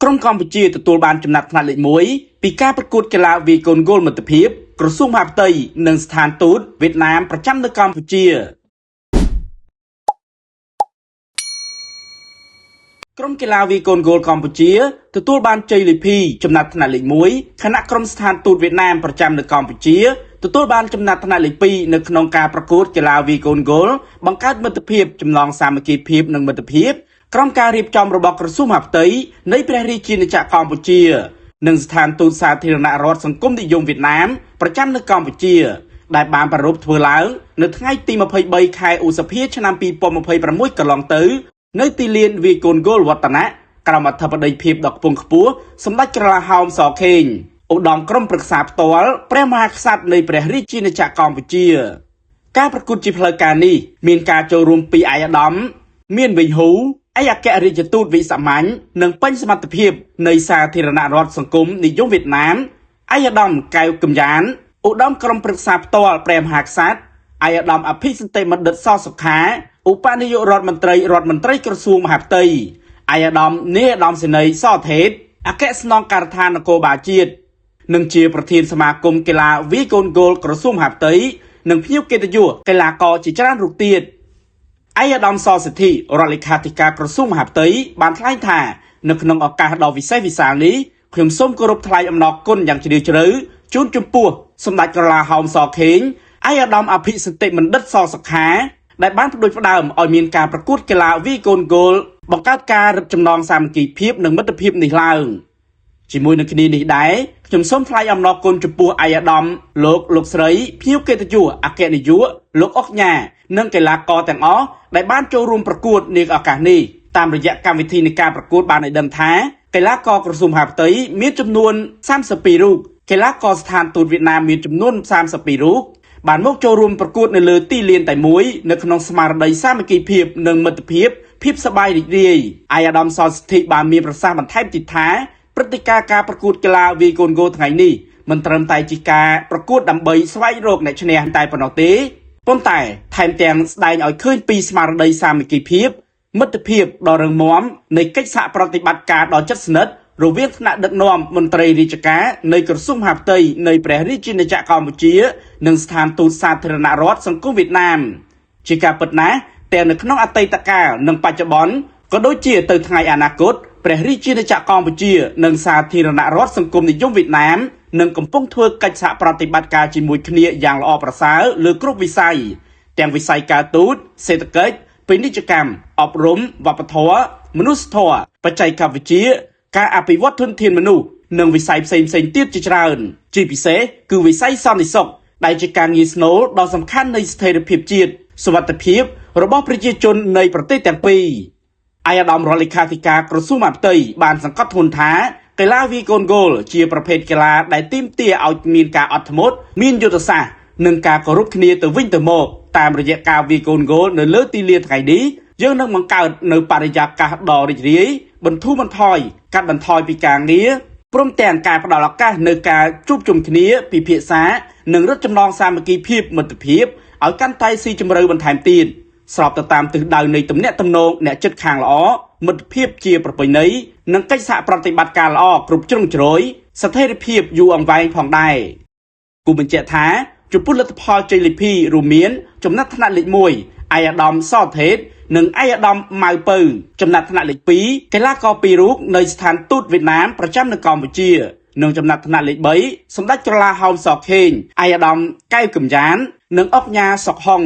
ក្រុមកម្ពុជាទទួលបានចំណាត់ថ្នាក់លេខ1ពីការប្រកួតកីឡាវាយកូនហ្គោលមិត្តភាពក្រសួងមហាផ្ទៃនិងស្ថានទូតវៀតណាមប្រចាំនៅកម្ពុជាក្រុមកីឡាវាយកូនហ្គោលកម្ពុជាទទួលបានជ័យលាភីចំណាត់ថ្នាក់លេខ1ខណៈក្រុមស្ថានទូតវៀតណាមប្រចាំនៅកម្ពុជាទទួលបានចំណាត់ថ្នាក់លេខ2នៅក្នុងការប្រកួតកីឡាវាយកូនហ្គោលបង្កើតមិត្តភាពចំណងសាមគ្គីភាពនិងមិត្តភាពក្រោមការរៀបចំរបស់ក្រសួងមហាផ្ទៃនៃព្រះរាជាណាចក្រកម្ពុជានិងស្ថានទូតសាធារណរដ្ឋសង្គមនិយមវៀតណាមប្រចាំនៅកម្ពុជាដែលបានប្រារព្ធធ្វើឡើងនៅថ្ងៃទី23ខែឧសភាឆ្នាំ2026កន្លងទៅនៅទីលានវាយកូនហ្គោលវឌ្ឍនៈក្រោមអធិបតីភាពដ៏ខ្ពង់ខ្ពស់សម្ដេចក្រឡាហោមសខេងឧត្តមក្រុមប្រឹក្សាផ្ទាល់ព្រះមហាក្សត្រនៃព្រះរាជាណាចក្រកម្ពុជាការប្រកួតជាផ្លូវការនេះមានការចូលរួមពីឯកឧត្តមមានវិញហ៊ូឯកអគ្គរដ្ឋទូតវិសាមញ្ញនិងពេញសមត្ថភាពនៃសាធារណរដ្ឋសង្គមនិយមវៀតណាមឯកឧត្តមកែវកំយ៉ានឧត្តមក្រុមប្រឹក្សាផ្ទាល់ព្រះមហាក្សត្រឯកឧត្តមអភិសន្តិបណ្ឌិតសសុខាឧបនាយករដ្ឋមន្ត្រីរដ្ឋមន្ត្រីក្រសួងមហាផ្ទៃឯកឧត្តមនាយឧត្តមសេនីយ៍សថេតអគ្គស្នងការដ្ឋាននគរបាលជាតិនិងជាប្រធានសមាគមកីឡាវាយកូនហ្គោលក្រសួងមហាផ្ទៃនិងភ្ញៀវកិត្តិយសកីឡាករជាច្រើនរូបទៀតឯកឧត្តមសសិទ្ធិរដ្ឋលេខាធិការក្រសួងមហាផ្ទៃបានថ្លែងថានៅក្នុងឱកាសដ៏វិសេសវិសាលនេះខ្ញុំសូមគោរពថ្លែងអំណរគុណយ៉ាងជ្រាលជ្រៅជូនចំពោះសម្ដេចក្រឡាហោមសខេងឯកឧត្តមអភិសន្តិបណ្ឌិតសសុខាដែលបានផ្ដួចផ្ដើមឲ្យមានការប្រកួតកីឡាវាយកូនហ្គោលបង្កើតការរឹតចំណងសាមគ្គីភាពនិងមិត្តភាពនេះឡើងជាមួយនឹងគ្នានេះដែរខ្ញុំសូមថ្លែងអំណរគុណចំពោះឯកឧត្តមលោកលោកស្រីភ្ញៀវកិត្តិយសអគ្គនាយកលោកអុកញ៉ានិងកីឡាករទាំងអស់ដែលបានចូលរួមប្រកួតនាឱកាសនេះតាមរយៈកម្មវិធីនៃការប្រកួតបានឲ្យដឹងថាកីឡាករក្រសួងមហាផ្ទៃមានចំនួន32រូបកីឡាករស្ថានទូតវៀតណាមមានចំនួន32រូបបានមកចូលរួមប្រកួតនៅលើទីលានតែមួយនៅក្នុងស្មារតីសាមគ្គីភាពនិងមិត្តភាពភាពសប្បាយរីករាយឯកឧត្តមសសិទ្ធិបានមានប្រសាសន៍បន្ថែមទៀតថាព្រឹត្តិការណ៍ការប្រកួតកីឡាវាយកូនហ្គោលថ្ងៃនេះមិនត្រឹមតែជាការប្រកួតដើម្បីស្វែងរកអ្នកឈ្នះតែប៉ុណ្ណោះទេប៉ុន្តែថែមទាំងស្ដែងឲ្យឃើញពីស្មារតីសាមគ្គីភាពមិត្តភាពដ៏រឹងមាំនៃកិច្ចសហប្រតិបត្តិការដ៏ជិតស្និទ្ធរវាងថ្នាក់ដឹកនាំមន្ត្រីរាជការនៃក្រសួងមហាផ្ទៃនៃព្រះរាជាណាចក្រកម្ពុជានិងស្ថានទូតសាធារណរដ្ឋសង្គមវៀតណាមជាការពិតណាស់ទាំងនៅក្នុងអតីតកាលនិងបច្ចុប្បន្នក៏ដូចជាទៅថ្ងៃអនាគតព្រះរាជាណាចក្រកម្ពុជានិងសាធារណរដ្ឋសង្គមនិយមវៀតណាមនឹងកំពុងធ្វើកិច្ចសហប្រតិបត្តិការជាមួយគ្នាយ៉ាងល្អប្រសើរលើគ្រប់វិស័យទាំងវិស័យការទូតសេដ្ឋកិច្ចពាណិជ្ជកម្មអប់រំវប្បធម៌មនុស្សធម៌បច្ចេកវិទ្យាការអភិវឌ្ឍធនធានមនុស្សនិងវិស័យផ្សេងៗទៀតជាច្រើនជាពិសេសគឺវិស័យសន្តិសុខដែលជាការងារស្នូលដ៏សំខាន់នៃស្ថិរភាពជាតិសុវត្ថិភាពរបស់ប្រជាជននៃប្រទេសទាំងពីរឯកឧត្តមរដ្ឋលេខាធិការក្រសួងមហាផ្ទៃបានសង្កត់ធ្ងន់ថាកីឡាវាយកូនហ្គោលជាប្រភេទកីឡាដែលទាមទារឲ្យមានការអត់ធ្មត់មានយុទ្ធសាស្ត្រនិងការគោរពគ្នាទៅវិញទៅមកតាមរយៈការវាយកូនហ្គោលនៅលើទីលានថ្ងៃនេះយើងនឹងបង្កើតនៅបរិយាកាសដ៏រីករាយបន្ធូរបន្ថយកាត់បន្ថយពីការងារព្រមទាំងការផ្ដល់ឱកាសនៅការជួបជុំគ្នាពិភាក្សានិងរឹតចំណងសាមគ្គីភាពមិត្តភាពឲ្យកាន់តែស៊ីជម្រៅបន្ថែមទៀតស្របទៅតាមទិសដៅនៃទំនាក់ទំនងអ្នកជិតខាងល្អមិត្តភាពជាប្រពៃណីនិងកិច្ចសហប្រតិបត្តិការល្អគ្រប់ជ្រុងជ្រោយស្ថិរភាពយូរអង្វែងផងដែរគូបញ្ជាក់ថាចំពោះលទ្ធផលជ័យលាភីរួមមានចំណាត់ថ្នាក់លេខ1ឯកឧត្តមសថេតនិងឯកឧត្តមម៉ៅពៅចំណាត់ថ្នាក់លេខ2កីឡាករពីររូបនៃស្ថានទូតវៀតណាមប្រចាំនៅកម្ពុជានិងចំណាត់ថ្នាក់លេខ3សម្ដេចក្រឡាហោមសខេងឯកឧត្តមកែវកំយ៉ាននិងអុកញ៉ាសុកហុង